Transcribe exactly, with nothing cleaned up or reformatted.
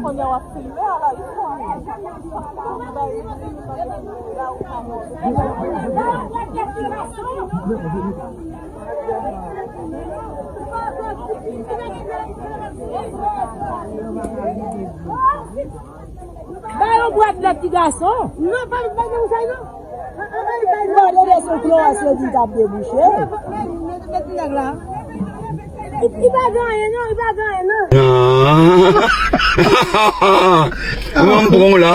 Kounye a w ap filme a la, li fò. Ba yo bwat lèt ti gason. Non, pa, pa gen sa non. Gade de sou klowès yo di k ap debouche. Li pa gen anyen non, li pa gen anyen non. Kòman m pran w la?